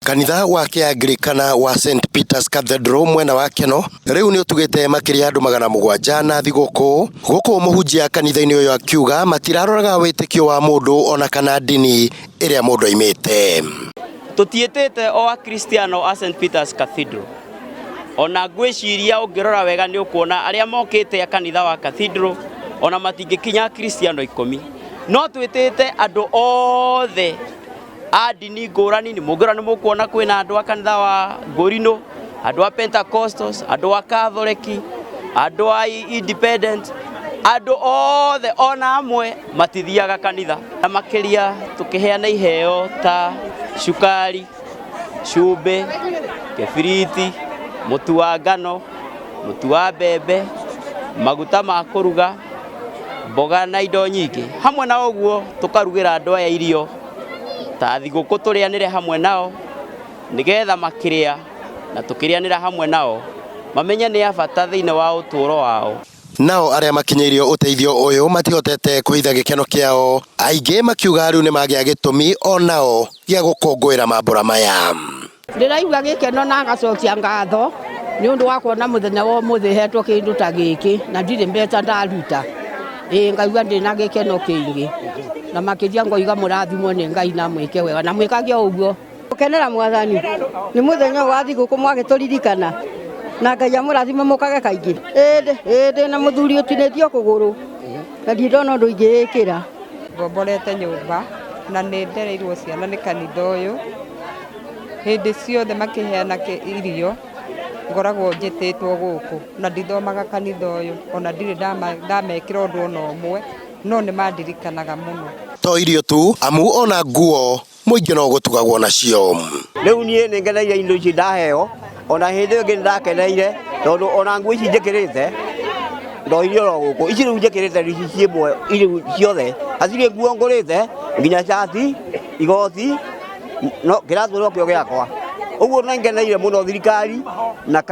Kanitha wa Kĩangirikana wa St Peters Cathedral mwena wa Keno rĩu nĩ ũtugĩte makĩria andũ 700 na thigũkũ gũkũ mũhunjia kanitha-inĩ ũyũ akiuga matiraroraga wĩtĩkio wa mũndũ ona kana ndini ĩrĩa mũndũ aimĩte. Tũtiĩtĩte o akristiano a St Peters Cathedral, ona ngwĩciria ũngĩrora wega nĩ ũkuona arĩa mokĩte a kanitha wa Cathedral ona matingĩkinya akristiano 10, no twĩtĩte andũ othe a ndini ngũrani. Nĩ mũngĩrora nĩ mũkuona kwĩna andũ a kanitha wa Ngũrinũ, andũ a Pentecostals, andũ a Catholic, andũ a Independent, andũ othe ona amwe matithiaga kanitha. Na makĩria tũkĩheana iheo ta cukari, cumbĩ, kĩbiriti, mũtu wa ngano, mũtu wa mbembe, maguta ma kũruga, mboga na indo nyingĩ. Hamwe na ũguo tũkarugĩra andũ aya irio ta thigũkũ tũrĩanĩre hamwe nao, nĩgetha makĩrĩa na tũkĩrĩanĩra hamwe nao mamenye nĩ a bata thĩinĩ wa ũtũũro wao. Nao arĩa makinyĩirio ũteithio ũyũ matihotete kũhitha gĩkeno kĩao, aingĩ makiuga rĩu nĩ magĩa gĩtũmi onao gĩa gũkũngũĩra mambũra maya. Ndĩraigua gĩkeno na ngacokia ngatho nĩ ũndũ wa kuona mũthenya wa ũmũthĩ hetwo kĩndũ ta gĩkĩ na ndirĩ mbeca ndaruta. Ĩĩ, ngaigua ndĩna gĩkeno kĩingĩ na makĩria ngoiga mũrathimwo nĩ Ngai na mwĩke wega na mwĩkage o ũguo. Gũkenera mwathani nĩ mũthenya ũyũ wa thigũkũ mwagĩtũririkana na Ngai amũrathime mũkage kaingĩ. Ĩĩ, ndĩna mũthuri ũtinĩtio kũgũrũ na ndirĩ ndona ũndũ ingĩĩkĩra. Ngomborete nyũmba na nĩ ndereirwo ciana nĩ kanitha ũyũ. Hĩndĩ ciothe makĩheana irio ngoragwo njĩtĩtwo gũkũ na ndithomaga kanitha ũyũ ona ndirĩ ndamekĩra ũndũ ona ũmwe, no nĩ mandirikanaga mũno. To irio tu, amu ona nguo mũingĩ no gũtugagwo nacio. Rĩu niĩ nĩ ngeneire indo ici ndaheo, ona hĩndĩ ĩyo ĩngĩ nĩ ndakeneire tondũ ona nguo ici njĩkĩrĩte ndoirio oro gũkũ. Ici rĩu njĩkĩrĩte ici ciĩ muoyo rĩu ciothe, hatirĩ nguo ngũrĩte, nginya cati, igoti, no kĩratũ nokĩo gĩakwa. Ũguo nĩ ngeneire mũno thirikari na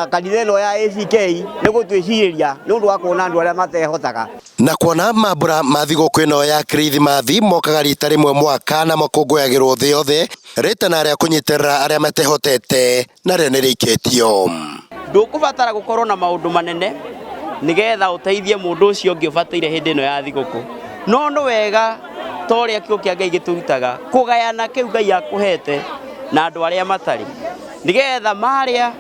kanitha ĩno ya ACK nĩ gũtwĩcirĩria nĩ ũndũ wa kuona andũ arĩa matehotaga. Na kuona mambura ma thigũkũ ĩno ya Kirithimathi mokaga rita rĩmwe mwaka na makũngũyagĩrwo thĩ yothe, rĩtana rĩa kũnyitĩrĩra arĩa matehotete narĩo nĩ rĩikĩtio. Ndũkũbatara gũkorwo na maũndũ manene nĩgetha ũteithie mũndũ ũcio ũngĩ ũbataire hĩndĩ ĩno ya thigũkũ, no nĩ wega ta ũrĩa kiugo kĩa Ngai gĩtũrutaga kũgayana kĩu Ngai akũhete na andũ arĩa matarĩ, nĩgetha marĩa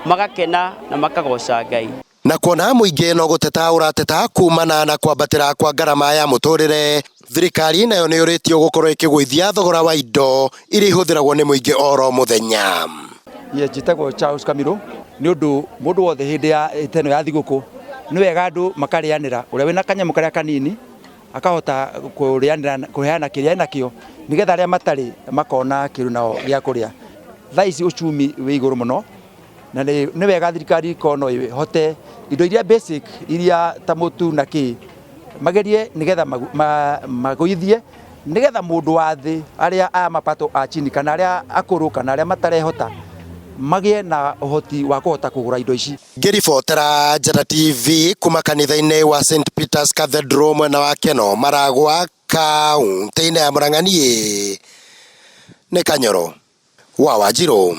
magakena na makagoca Ngai. Na kuona mũingĩ no gũteta ũrateta kumana na kwambatĩra kwa ngarama ya mũtũrĩre, thirikari nayo nĩ yũrĩtio gũkorwo ĩkĩgũithia thogora wa indo iria ihũthĩragwo nĩ mũingĩ oro mũthenya. Niĩ njĩtagwo Charles Kamiro. Nĩ ũndũ mũndũ wothe hĩndĩ ya ĩno ya thigũkũ nĩ wega andũ makarĩanĩra, ũrĩa wĩna kanyamũ karĩa kanini akahota kũrĩanĩra, kũheana kĩrĩa enakĩo nĩgetha arĩa matarĩ makona kĩndũ nao gĩa kũrĩa. Thaa ici uchumi wĩ igũrũ mũno na nĩ wega thirikari ĩkorwo no ĩhote indo iria basic iria ta mũtu na kĩ magerie nĩgetha magũithie nĩgetha mũndũ wa thĩ arĩa a mapato a chini kana arĩa akũrũ kana arĩa matarehota magĩe na ũhoti wa kũhota kũgũra indo ici. Ngĩribotera Njata TV kuma kanitha-inĩ wa St Peters Cathedral mwena wa Keno, Maragwa, kaunti-inĩ ya Murang'a, niĩ nĩ Kanyoro wa Wanjirũ.